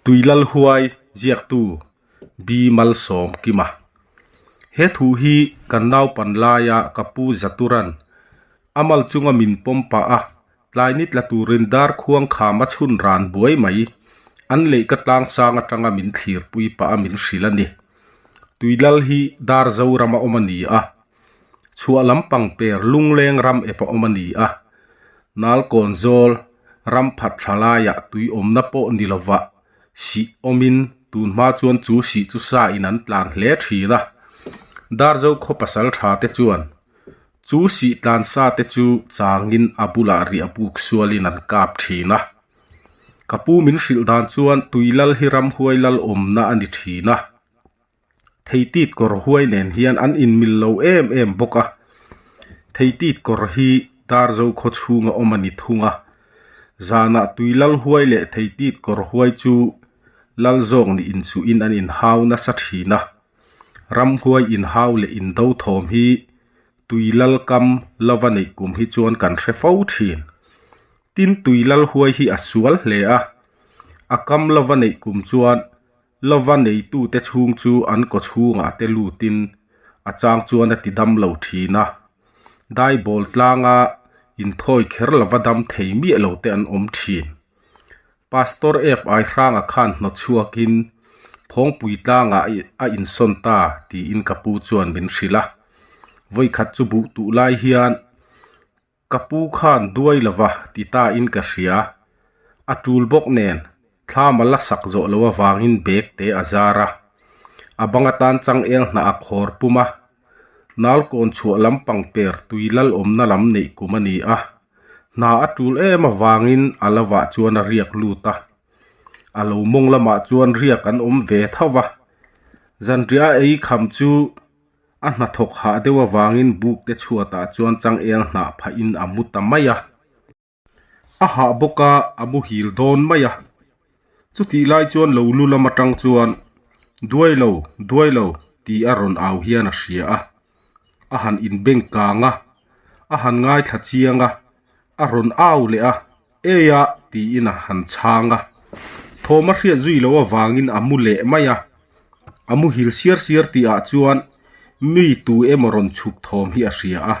Tuilal huai ziaktu B Malsawmkima. He thu hi kan naupan laia ka pu Zaturan a mal chunga min pawm pah a, tlai ni tla turin dar khuang kham a chhun ran buai mai. An leih ka tlang sang atanga min thlirpui pah a min hrilh a ni. Tuilal hi dar Zorama awm a ni a, chhuah lampang per lungleng ram ep a awm a ni a, Nalkawn zawl ram phat tha laiah tui awmna pawh ni lovah sih awmin tun hma chuan chu sih chu sa in an tlan hle thin a. Darzo khaw pasal tha te chuan chu sih tlan sa te chu changin a bulah riah buk sualin an kap thin a. Ka pu min hrilh dan chuan tui lal hi ramhuai lal awmna a ni thin a. Theitit kawr huai nen hian an inmil lo em em bawk a, theitit kawr hi Darzo khaw chhunga awm a ni thung a, zanah tui lal huai leh theitit kawr huai chu lal zawk nih inchuhin an inhau nasa thin a, ramhuai inhau leh indo thawm hi tui lal kam lova neih kum hi chuan kan hre fo thin. Tin, tui lal huai hi a sual hle a, a kam lova neih kum chuan Lova neitute chhung chu an kaw chhungah te lutin a chang chuan a ti dam lo thin a, daibawl tlanga inthawi kher lova dam thei miah lo te an awm thin. Pastor F.I. Hranga khan hnawt chhuakin Phawngpui tlangah a insawn ta tiin ka pu chuan min hrilh a, vawikhat chu buh tuh lai hian Ka pu khan duai lova ti ta in ka hria. A tul bawk nen thlam a la sak zawh loh avangin bag te a zar a. A bang atan changel hnah a khawr pum a. Nalkawn chhuah lampang per tui lal awmna lam neih kum a ni a. Hna a tul em avangin a lovah chuan a riak lut a. A lo mawng lamah chuan riak an awm ve tho va. Zanriah a ei kham chu A hnathawk hah deuh avangin buk te chhuatah chuan changel hnah phahin a mu ta mai a. A hah bawk a, a muhil dawn mai a. Chutih lai chuan lo lu lam atang chuan, Duai lo, duai lo, tih a rawn au hian a hria a. A han inbeng kang a, a han ngaithla chiang a, a rawn au leh a, Ei a, tiin a han chhang a. Thawm a hriat zui loh avangin a mu leh mai a. A muhil siar siar tihah chuan mi tu emaw rawn chhuk thawm hi a hria a.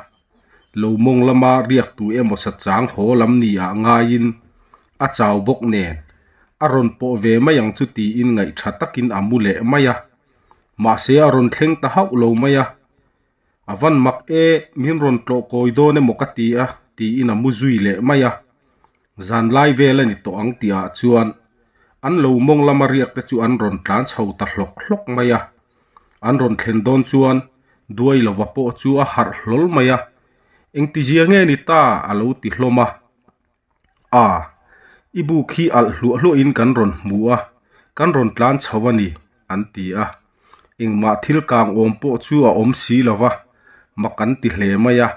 Lo mawng lama riak tu emaw sa chang haw lam ni ah ngaiin a chau bawk nen a rawn pawh ve mai ang chu tiin ngaih tha takin a mu leh mai a. Mahse a rawn thleng ta hauh lo mai a. A van mak e, min rawn tlawh kawi dawn emaw ka ti a, tiin a mu zui leh mai a. Zan lai vel a ni tawh ang tihah chuan an lo mawng lama riak te chu an rawn tlan chho ta hlawk hlawk mai a. An rawn thlen dawn chuan duai lova pawh chu a harh hlawl mai a, Engtizia nge ni ta? a lo ti hlawm a. A, i buk hi alh hluah hluahin kan rawn hmu a, kan rawn tlan chho a ni, an ti a. Engmah thil kang awm pawh chu a awm si lo va, mak an ti hle mai a.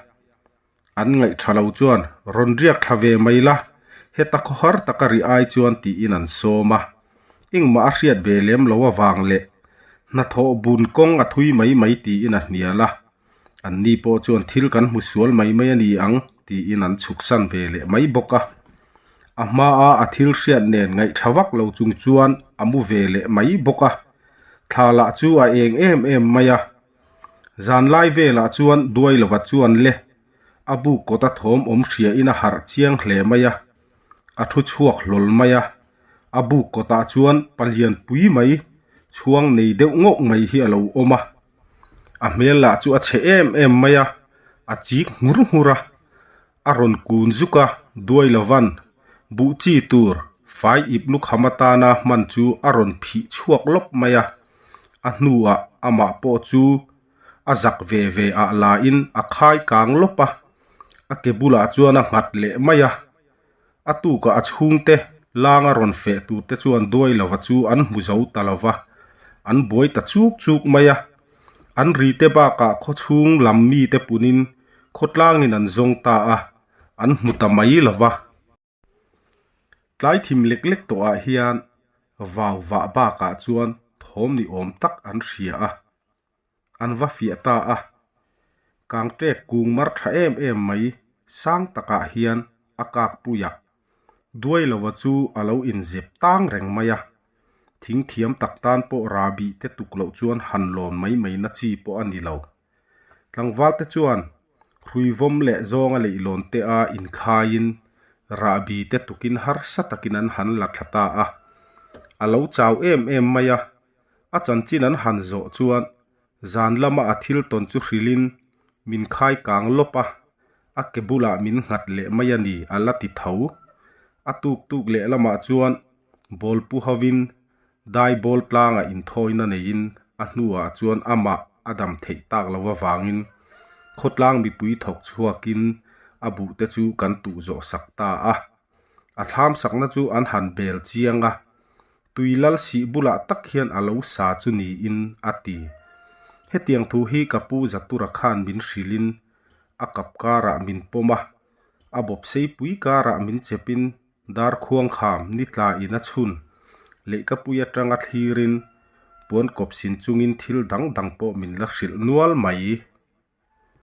An ngaih tha lo chuan, Rawn riak thla ve mai la, heta khawhar taka ri ai chuan tiin an sawm a. Engmah a hriat ve lem lo avang leh hnathawh bun kawng a thui mai mai tiin a hnial a. An ni pawh chuan thil kan hmu sual mai mai a ni ang tiin an chhuksan ve leh mai bawk a. A hmaa a thil hriat nen ngaih tha vak lo chung chuan a mu ve leh mai bawk a. Thla lah chu a eng em em mai a. Zanlai velah chuan duai lova chuan le a buk kawta thawm awm hriain a harh chiang hle mai a. A thu chhuak hlawl mai a. A buk kawtah chuan palian pui mai chhuang nei deuh ngawk mai hi a lo awm a. A hmel lah chu a chhe em em mai a, a chik nghur nghur a, a rawn kun zuk a, duai lovan buh chi tur fai ip lukham atana hman chu a rawn phih chhuak lawp mai a, a hnuah amah pawh chu a zak ve ve ah lain a khai kang lawp a, a ke bulah chuan a nghat leh mai a, a tukah a chhungte langa rawn feh tur te chuan duai lova chu an hmu zo ta lova, an buai ta chuk chuk mai a. An ri te bakah khawchhung lam mi te punin khawtlangin an zawng ta a, an hmu ta mai lova. Tlai thim lek lek tawhah hian vau vah bakah chuan thawm ni awm tak an hria a, an va fiah ta a. Kangtek kung mar tha em em mai sang takah hian a kak puiah duai lova chu a lo inzep tang reng mai a. Thing thiam tak tan pawh rahbi te tuk loh chuan han lawn mai mai na chi pawh a ni lo. Tlangval te chuan hrui vawm leh zawnga leihlawn te a inkhaiin rahbi te tukin harsa takin an han la thla ta a. A lo chau em em mai a, a chanchin an han zawh chuan zan lama a thil tawn chu hrilhin min khai kang lawp a, a ke bulah min nghat leh mai a ni a la ti tho. A tuk tuk leh lamah chuan ball pu hovin dai ball tlangah inthawina neiin a hnuah chuan amah a dam theih tak lo avangin khawtlang mipui thawk chhuakin a buhte chu kan tuh zawh sak ta a. A thlam sakna chu an han bel chiang a, tui lal sih bulah tak hian a lo sa chu niin a ti. Hetiang thu hi ka pu Zatura khan min hrilhin a kap karah min pawm a, a bawp seipui karah min chepin Darkhuang kham ni tla in a chhun lehkapui atanga thlirin puan kawp sin chungin thil dang dang pawh min la hrilh nual mai.